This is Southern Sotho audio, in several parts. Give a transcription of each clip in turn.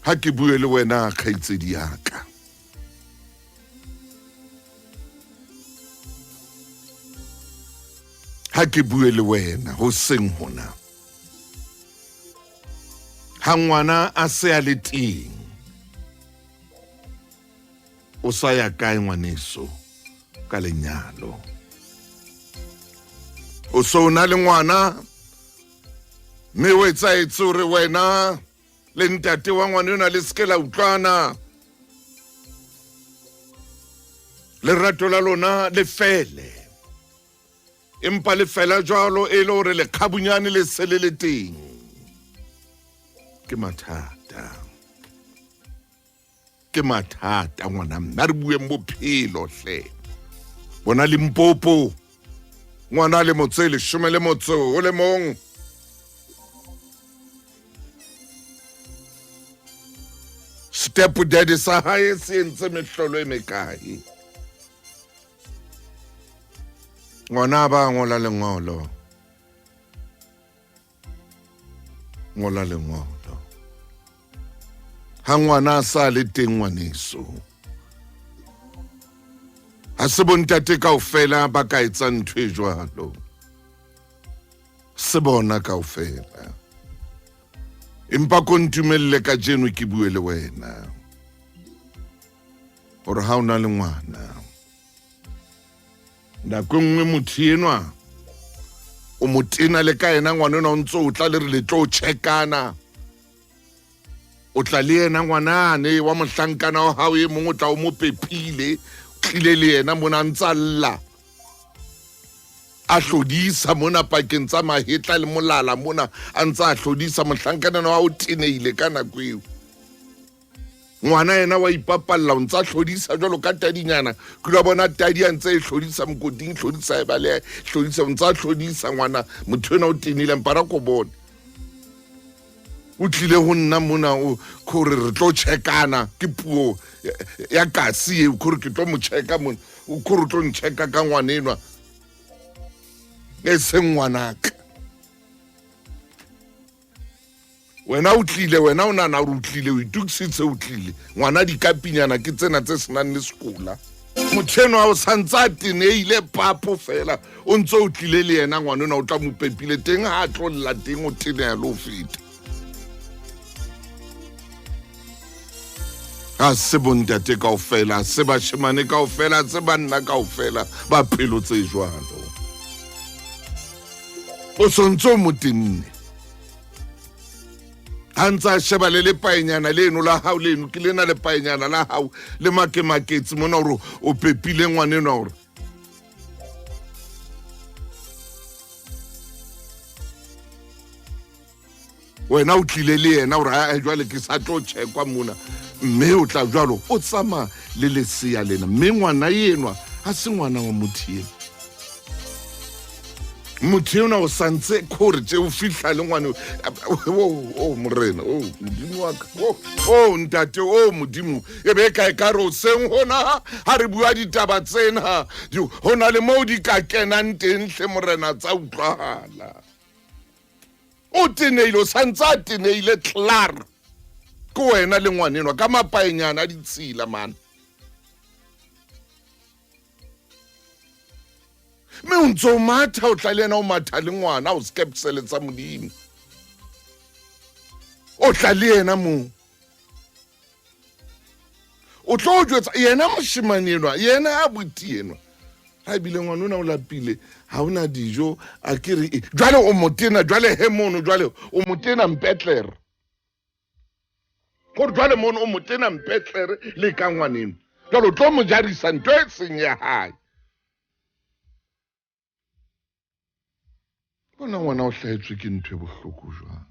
Ha ke bue le wena kgaitsedi ya ka. Ha ke bue le wena hoseng hona. Ha ngwana a se a le teng, o sa ya kae ngwaneso ka lenyalo? O so o na le ngwana mme o etsaetse hore wena le ntate wa ngwana yona le seke la utlwana, lerato la lona le fele, empa le fela jwalo e le hore lekgabunyane le se le le teng. Ke mathata, ke mathata ngwana mme, a re bueng bophelo hle. Bona Limpopo, ngwana le motse 11, step daddy sa hae se entse mehlolo e mekae. Ngwana ba ngola lengolo, ngola lengolo ha ngwana a sa le teng. Ngwaneso, ha se bontate kaofela ba ka etsang ntho e jwalo, se bona kaofela. Empa ko ntumelle kajeno ke bue le wena hore ha o na le ngwana, nako e nngwe motho enwa o mo tena le ka yena ngwana enwa, o ntse o tla le re le tlo checkana, o tla le yena ngwanane wa mohlankana wa hao e mong, o tla o mo pepile, o tlile le yena mona, a ntsa lla, a hlodisa mona pakeng tsa mahetla le molala mona, a ntsa a hlodisa. Mohlankana wa o teneile ka nako eo, ngwana yena wa ipapalla, o ntsa hlodisa jwalo ka tadinyana. Ke la bona tadi a ntse e hlodisa mokoting, hlodisa e bale, hlodisa, o ntsa hlodisa ngwana. Motho ena o tenile, mpara ko bone o tlile ho nna mona, o khore re tlo checkana. Ke puo ya kasi eo, khore ke tlo mo checka mona, o khore o tlo nchecka ka ngwana enwa e seng ngwanaka. Wena o tlile, wena o nana gore o tlile, o itukisitse, o tlile ngwana, dikapinyana ke tsena tse senang le sekola. Motho enwa o santse a teneile papo fela, o ntse o tlile le yena ngwana enwa, o tla mo pepile teng, ha a tlo lla teng o teneya le ho feta. Ha se bontate kaofela, se bashemane kaofela, se banna kaofela ba pelo tse jwalo. O sontse o mo tenne, ha ntse a sheba le lepaenyana leno la hao, leno ke lena lepaenyana la hao le makemaketse mona, hore o pepile ngwanenwa, hore wena o tlile le yena, gore a jwale ke sa tlo checkwa mona. Mme o tla jwalo o tsamaya le lesea lena, mme ngwana enwa ga se ngwana wa motho ena. Motho enwa o santse kgore tse o fitlha le ngwane o morena o modimo wa ka o ntate o modimo, e be kae ka re o seng gona ga re bua ditaba tsena, go na le moo di ka kenang teng tlhe morena tsa utlwagala. O teneile, o santse a teneile tlar, ke wena le ngwanenwa ka mapaenyana a ditshila mane, mme o ntse o matha, o tla le yena, o matha le ngwana o skepsele tsa modimo, o tla le yena moo, o tlo o jwetsa yena moshemane enwa, yena a boti enwa, ga ebile ngwana ona o lapile, ga o na dijo, a ke re jwale o motena jwale he mono, jwale o motena mpetlere, gore jwale mono o motena mpetlere le ka ngwaneno, jwale o tlo mo jarisa ntho e seng ya hae. Bona ngwana o hlahetswe ke ntho e bohloko jwang.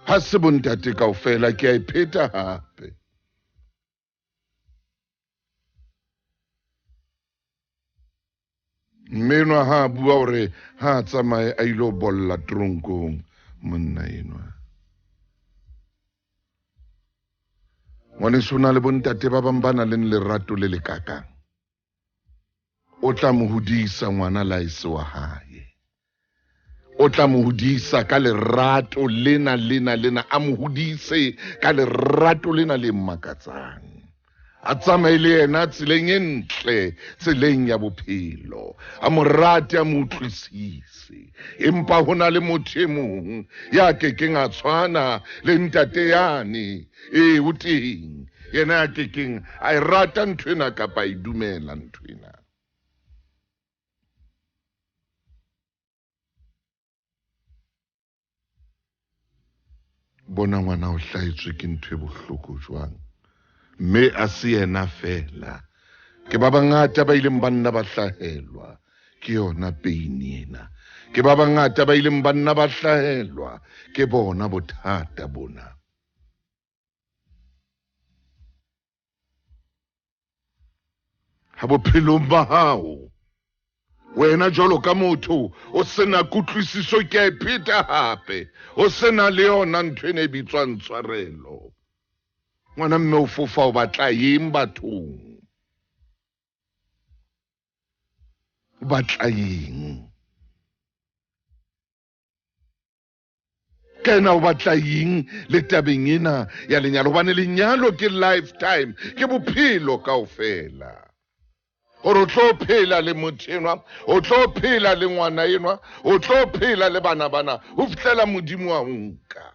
Ha se bontate kaofela, ke a e pheta hape. Mme enwa ha a bua hore ha a tsamaye a ile ho bolla tronkong, monna enwa. Ngwaneso, o na le bontate ba bang ba nang le lerato le lekakang. O tla mo hodisa ngwana la e se wa hae. O tla mo hodisa ka lerato lena lena lena, a mo hodise ka lerato lena le makatsang, a tsamaye le yena tseleng e ntle, tseleng ya bophelo, a mo rate, a mo utlwisise. Empa ho na le motho e mong ya kekeng a tshwana le ntate yane. Ee, o teng yena ya kekeng a e rata ntho ena kapa a e dumela ntho ena. Bona ngwana o hlahetswe ke ntho e bohloko jwang, mme a se yena fela, ke ba bangata ba ileng ba nna ba hlahelwa ke yona peini ena, ke ba bangata ba ileng ba nna ba hlahelwa ke bona bothata bona. Ha bophelong ba hao wena jwalo ka motho o sena kutlwisiso, ke a e pheta hape, o sena le yona ntho ena e bitswang tshwarelo, ngwana mme o fofa o batla eng bathong? O batla eng? Ka ena o batla eng le tabeng ena ya lenyalo? Hobane lenyalo ke lifetime, ke bophelo kaofela, gore o tlo phela le motho enwa, o tlo phela le ngwana enwa, o tlo phela le bana bana ho fihlela Modimo wa nka.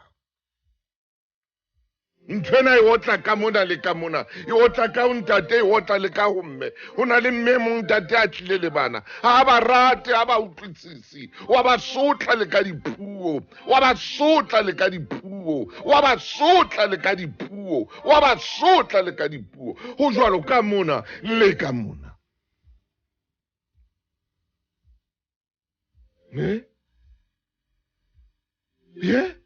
Ntho ena e otla ka mona le ka mona, e otla ka ho ntate, e otla le ka ho mme. Ho na le mme mong ntate a tlile le bana, ha ba rate, ha ba utlwisisi, wa ba sotla le ka dipuo, wa ba sotla le ka dipuo, wa ba sotla le ka dipuo, wa ba sotla le ka dipuo. Ho jwalo ka mona le ka mona. Ne? Ye?